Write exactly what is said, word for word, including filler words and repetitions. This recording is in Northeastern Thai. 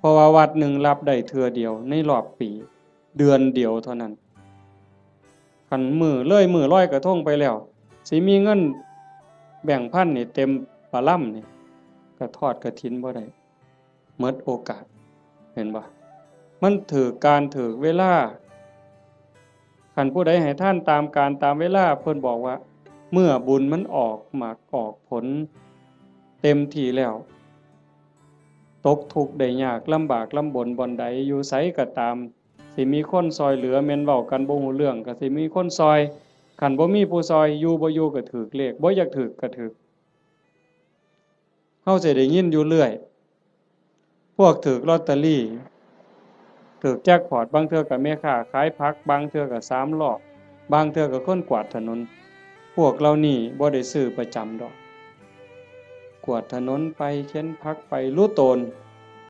เพราะว่าวัดหนึ่งรับได้เทื่อเดียวในรอบปี เดือนเดียวเท่านั้น คันมื้อเลยมื้อลอยกระทงไปแล้ว สิมีเงินแบงค์พันนี่เต็มปะลำนี่ ก็ทอดกฐินบ่ได้ หมดโอกาส เห็นบ่ มันถืกการถืกเวลา คันผู้ใดให้ทานตามการตามเวลา เพิ่นบอกว่า เมื่อบุญมันออกหมากออกผลเต็มที่แล้ว ตกทุกข์ได้ยากลำบากลำบนบ่อนใด อยู่ไสก็ตาม สิมีคนซอยเหลือ แม่นเว้ากันบ่ฮู้เรื่องก็สิมีคนซอย คันบ่มีผู้ซอย อยู่บ่อยู่ก็ถืกเลข บ่อยากถืกก็ถืก เฮาสิได้ยินอยู่เรื่อย พวกถืกลอตเตอรี่ ถืกแจ็คพอต บางเทื่อก็แม่ค้าขายผัก บางเทื่อก็สามล้อ บางเทื่อก็คนกวาดถนน พวกเหล่านี้บ่ได้ซื้อประจำดอก กวาดถนนไป เข็นผักไป รู้ตน